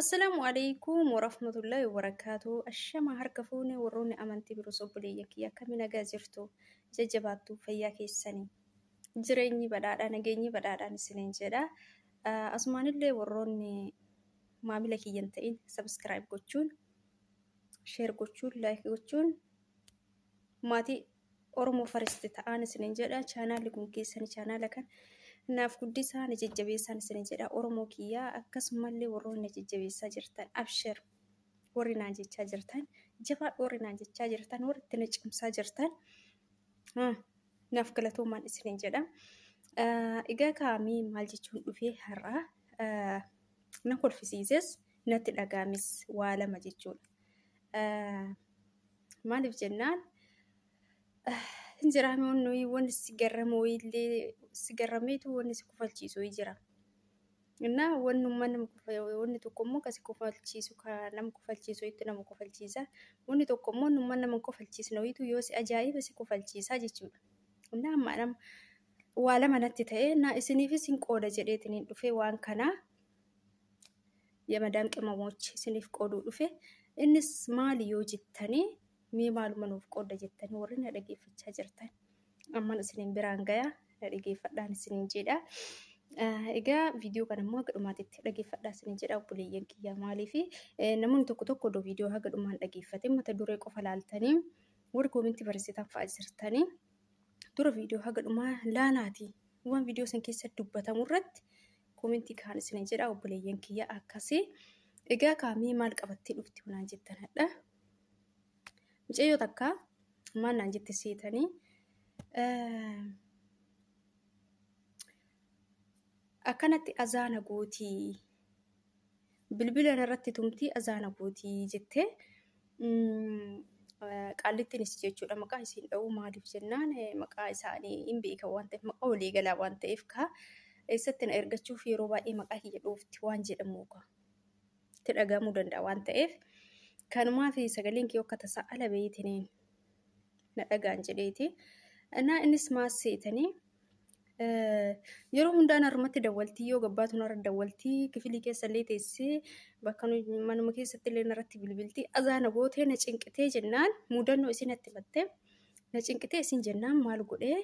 Assalaamu alaikum warahmatullahi wabarakaatu. Ashama harka fuune warroonni amantii biroos obboleeyyan kiyya akkamii nagaa jirtu jajjabaattu fayyaa keessanii jireenyi badhaadhaa nageenyi badhaadhaan isiniin jedha. Asumaanillee warroonni maamila kiyya hin ta'in subscribe gochuun share gochuun like gochuun maatii Oromoo First ta'aan isinin jedha. Chaanaalli kun keessani chaanaala kan naaf guddisaa na jajjabeessaan isinin jedha. Oromoo kiyyaa akkasumallee warroonni na jajjabeessaa jirtan abshir warri naan jechaa jirtan jabaadhu warri naan jechaa jirtan warri itti na cimsaa jirtan naaf galatoomaan isinin jedha. Egaa kaamii maal jechuun dhufee har'a na kolfisiises natti dhagaames waa lama jechuudha. Maaliif jennaan hin jiraame wanni wanni si garramu wayiillee si garrameetu wanni si kofalchiisu wayii jira. Innaa wannummaa nama wanni tokko immoo ka si kofalchiisu ka nama kofalchiisu wayiitu nama kofalchiisa. Wanni tokko immoo wannummaa nama hin kofalchiisne wayiitu yoo si ajaa'ibe si kofalchiisa jechuudha. Innaa amma nama waa lama natti ta'e naa isiniifis hin qooda jedheetiin hin dhufee waan kanaa. Yamadaam qimamoch isiniif qooduu dhufe. Innis maali yoo jettanii mee maaluma nuuf qoodda jettanii warri na dhageeffachaa jirtan amman isiniin biraan gaya na dhageeffadhaan isiniin jedha. Egaa viidiyoo kana immoo haga dhumaatitti dhageeffadhaa isiniin jedha obboleeyyan kiyyaa maaliif namoonni tokko tokko odoo viidiyoo haga dhumaan dhageeffate mata duree qofa laaltanii warri koomintii barreessitan fa'a jirtanii dura viidiyoo haga dhumaa laalaati waan viidiyoo san keessatti dubbatamu irratti Komentii kaan isinin jedha obboleeyyan kiyya akkasi. Egaa kaamii maal qabattee dhufti naan jettan hadha. Mucayyoo takka maal naan jette seetanii akkanatti azaana gootii bilbila narratti tumtii azaana gootii jettee qaallittiinis jechuudha maqaa isiin dha'uu maaliif jennaan maqaa isaanii hin beekan waan ta'eef maqaa waliigalaa waan ta'eef kaa eessatti na ergachuuf yeroo baay'ee maqaa kiyya dhoofti waan jedhamu kaa itti dhagahamuu danda'a waan ta'eef kanumaa fi sagaleen kiyya akka tasaa ala baheetiniin na dhagaan jedheeti. Innaa innis maal seetanii yeroo hundaa narrumatti dawwaltii yoo gabbaatu narra dawwaltii kifilii keessa illee teessee bakka manuma keessatti illee narratti bilbiltii azaana gootee na cinqitee jennaan mudannoo isin natti himatte na cinqitee isin jennaan maal godhee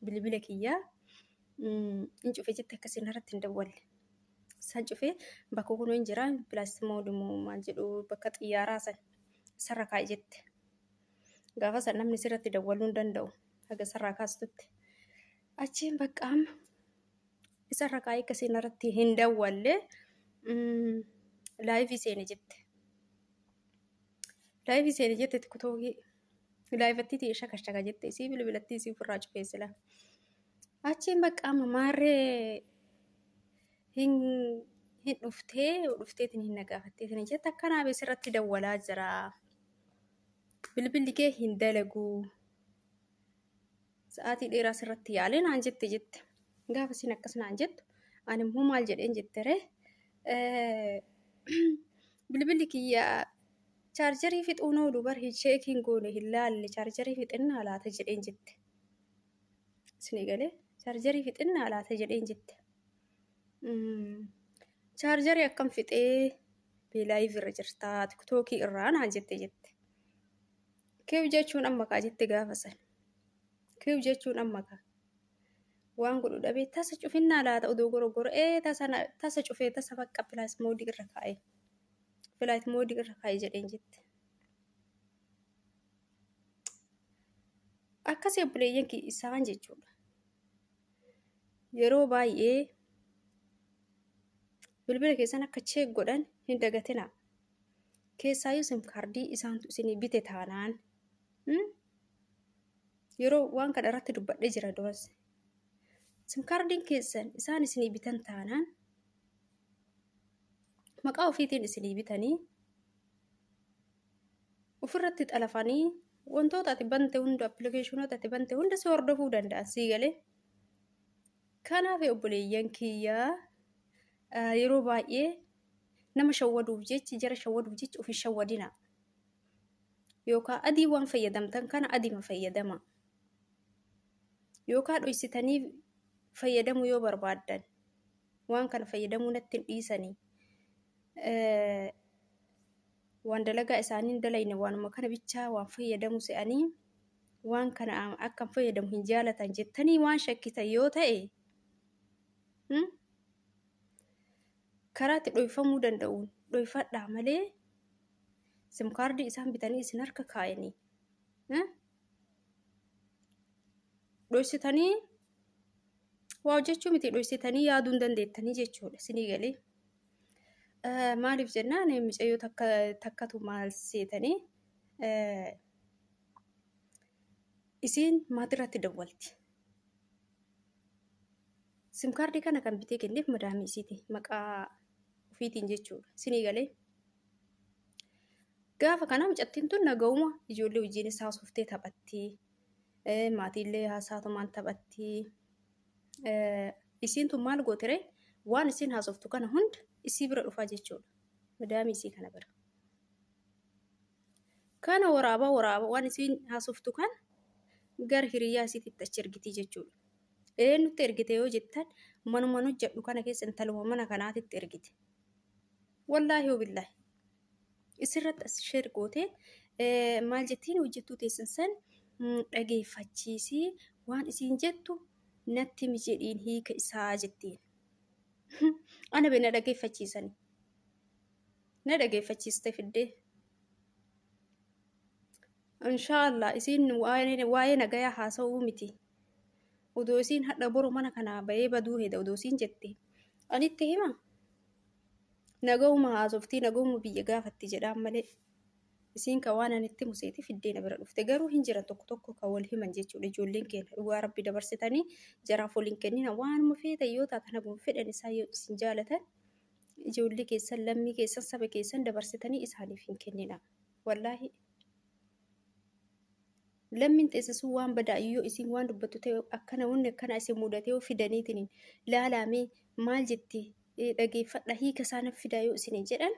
bilbila kiyyaa hin cufe jette akkasii narratti hin dawwalle. Isaan cufee bakka kunoo hin jira pilaastimood immoo maal jedhu bakka xiyyaaraa san sarra kaa'e jette. Gaafa san namni sirratti dawwaluu hin danda'u haga sarraa kaastutti. Achiin bakka amma isarra kaa'ee akkasii narratti hin dawwalle laayivii seene jette. Laayivii seene jette tiktookii. Laayivattii ta'e shaka shaka jette isii bilbilattii isii ofirraa cufee sila. Achiin bakka amma maarree hin hin dhuftee dhufteetiin hin nagaafatteetiin jette akkanaa beesirratti dawwalaa jira. Bilbilli kee hin dalagu. Sa'aatii dheeraa sirratti yaalee naan jette jette. Gaafa isin akkas naan jettu ani immoo maal jedheen jettere bilbilli kiyya chaarjarii fixuun oolu bar hin sheekiin goone hin laalle chaarjarii fixinnaa laata jedheen jette. Isinii galee chaarjarii fixinnaa laata jedheen jette. Chaarjarii akkam fixee beelaayiv irra jirtaa tiktookii irraa naan jette jette. Kiw jechuun amma kaa jette gaafa san. Kiw jechuun amma kaa. Waan godhu dhabee tasa cufinnaa laata odoo gorogoro ee tasa tasa cufee tasa bakka pilaas moodii irra kaa'e. Filaayit moodii irra kaa'e jedheen jette. Akkasii obboleeyyan isaan jechuudha. Yeroo baay'ee bilbila keessan akka cheek godhan hin dagatinaa. Keessaayyuu sim kaardii isaantu isinii bite taanaan yeroo waan kana irratti dubbadhee jira duras. Sim kaardiin keessan isaan isinii bitan taanaan maqaa ofiitiin isinii bitanii ofirratti xalafanii wantoota ati bante hunda appilikeeshinoota ati bante hunda si hordofuu danda'an sii galee. Kanaaf obboleeyyan kiyyaa yeroo baay'ee nama shawwaduuf jechi jara shawwaduuf jechi of hin shawwadina. Yookaan adii waan fayyadamtan kana adima fayyadama. Yookaan dhoysitanii fayyadamuu yoo barbaaddan waan kana fayyadamuu natti hin dhiisanii. Waan dalagaa isaanii hin dalayne waanuma kana bichaa waan fayyadamu se'anii waan kana akka hin fayyadamu hin jaalatan jettanii waan shakkitan yoo ta'e karaa itti dhoyfamuu danda'uun dhoyfadhaa malee simkaardii isaan bitanii isin harka kaayanii dhoysitanii waa hojjechuu miti dhoysitanii yaaduu hin dandeettanii jechuudha isinii galee. Maaliif jennaan micayyoo takka takkatu maal seetanii isiin maatirratti dawwalti. Simkaardii kana kan bitee kenneef madaamii isiiti maqaa ofiitiin jechuudha isinii galee. Gaafa kana mucattiin tun naga'uma ijoollee wajjiinis haasoftee taphatti. Maatiillee haasaatumaan taphatti. Isiin tun maal gootiree waan isiin haasoftu kana hunda isii bira dhufaa jechuudha. Madaamii isii kana bira. Kana waraabaa waraabaa waan isiin haasoftu kana gara hiriyyaa isiititti achi ergitii jechuudha. Eenyutti ergite yoo jettan manuma hojjedhu kana keessa intaluma mana kanaatitti ergite. Wallaahi wabillaahi. Isirratti as sheer gootee maal jettiin hojjettuu teessan san dhageeffachiisii waan isiin jettu natti himi jedhiin hiika isaa jettiin. Ana be na dhageeffachiisani. Na dhageeffachiiste fiddee. Inshaallah isiin waa'ee nagayaa haasa'uu miti. Odoo isiin hadha boru mana kanaa bahee baduu heda odoo isiin jette. Anitti hima. Nagahuma haasoftii nagahuma biyya gaafatti jedhaan malee. Isiin ka waan ani itti museeti fiddee na bira dhufte. Garuu hin jiran tokko tokko ka wal himan jechuudha ijoolleen keenya dhugaa rabbi dabarsitanii jaraaf wal hin kennina waanuma feetan yoo taatan haguma fedhan isaa yoo isin jaalatan ijoollee keessan lammii keessan saba keessan dabarsitanii isaaniif hin kennina. Wallaahi lammiin teessisuu waan badaa yoo isin waan dubbattu ta'e akkana wanni akkana isin mudate yoo fidaniitiin laalaamee maal jetti dhageeffadha hiika isaa naf fidaa yoo isin jedhan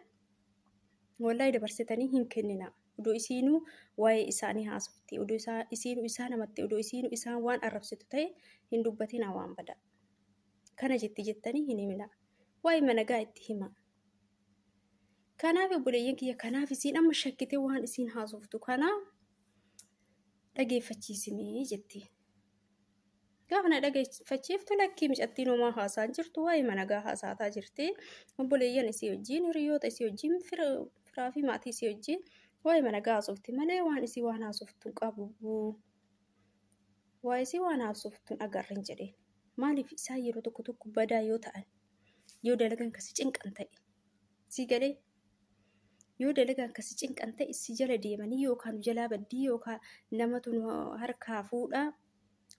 wallaahi dabarsitanii hin kennina. Odoo isiinuu waa'ee isaanii haasofti, odoo isiinuu isaan hamatte, odoo isiinuu isaan waan arrabsitu ta'e hin dubbatina waan badaa. Kana jetti jettanii hin himina. Waa'ee managaa itti hima. Kanaaf obboleeyyan kiyya kanaaf isiin amma shakkitee waan isiin haasoftu kana dhageeffachiisimee jetti. Gaafa na dhageeffachiiftu lakkii micattiin homaa haasaan jirtu waa'ee managaa haasaataa jirti. Obboleeyyan isii wajjin hiriyoota isii wajjin firaa fi maatii isii wajjin waa'ee managaa haasofti malee waan isii waan haasoftu qabu. Waa'ee isii waan haasoftu hin agarren jedheen. Maaliif isaan yeroo tokko tokko badaa yoo ta'an yoo dalagan kasi cinqan ta'e si galee yoo dalagaan kasi cinqan ta'e si jala deemanii yookaan nu jalaa baddii yookaan namatu nu harkaa fuudhaa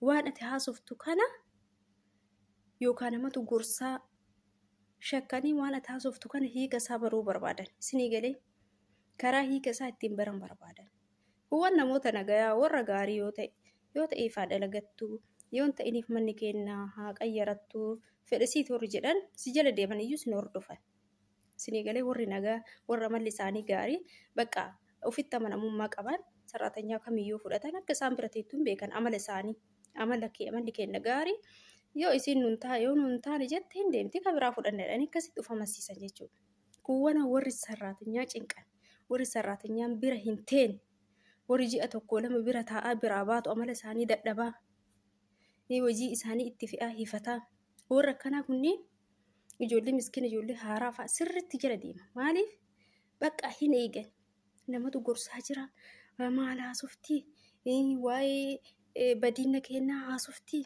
waan ati haasoftu kana yookaan namatu gorsaa shakkanii waan ati haasoftu kana hiika isaa baruu barbaadan isinii galee karaa hiika isaa ittiin baran barbaadan. Kuuwwan namoota nagayaa warra gaarii yoo ta'e yoo ta'eef haa dalagattu yoo hin ta'iniif manni keenna haa qayyarattu fedhasiiti warri jedhan si jala deeman iyyuu sin hordofan. Isinii galee warri nagaa warra amalli isaanii gaarii bakka ofitti amanamummaa qaban saraatanyaa kamiyyuu fudhatan akka isaan bira teettu hin beekan amala isaanii amala kee amalli keenna gaarii yoo isiin nun taa yoo nun taane jette hin deemti ka biraa fudhanna jedhanii akkasitti of amansiisan jechuudha. Kuuwwana warri saraatanyaa cinqan warri sarraatanyaan bira hin teene warri ji'a tokko lama bira taa'aa biraa baatu amala isaanii dadhabaa hojii isaanii itti fe'aa hifataa warra akkanaa kunniin ijoollee miskiina ijoollee haaraa fa'a sirriitti jala deema maaliif bakka hin eegan namatu gorsaa jira maal haasoftii waa'ee badiinna kennaa haasoftii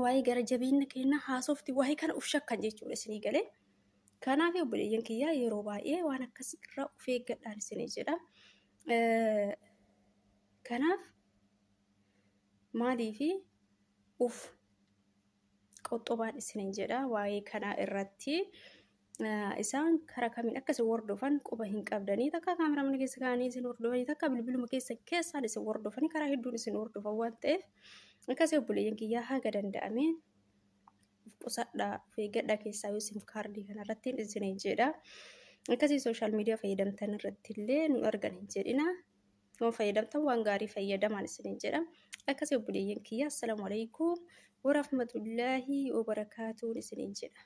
waa'ee gara jabeenya kennaa haasoftii waa'ee kana uf shakkan jechuudha isinii galee. Kanaaf obboleeyyan kiyyaa yeroo baay'ee waan akkasii irraa of eeggadhaan isinii jedha. Kanaaf maaliif uf qoxxobaan isiniin jedha waa'ee kanaa irratti isaan karaa kamiin akka isin hordofan quba hin qabdanii takka kaameraa mana keessa kaa'anii isin hordofanii takka bilbiluma keessa keessaan isin hordofanii karaa hedduun isin hordofan waan ta'eef akkasii obboleeyyan kiyyaa haga danda'ameen of qusadhaa of eeggadhaa keessaa yoo sim kaardii kanarratti isiniin jedha. Akkasii sooshaal miidiyaa fayyadamtan irratti illee nu argan hin jedhina. Yoo fayyadamtan waan gaarii fayyadamaan isiniin jedha. Akkasii obboleeyyan kiyya assalaamu alaikum warahmatullaahi wabarakaatuun isiniin jedha.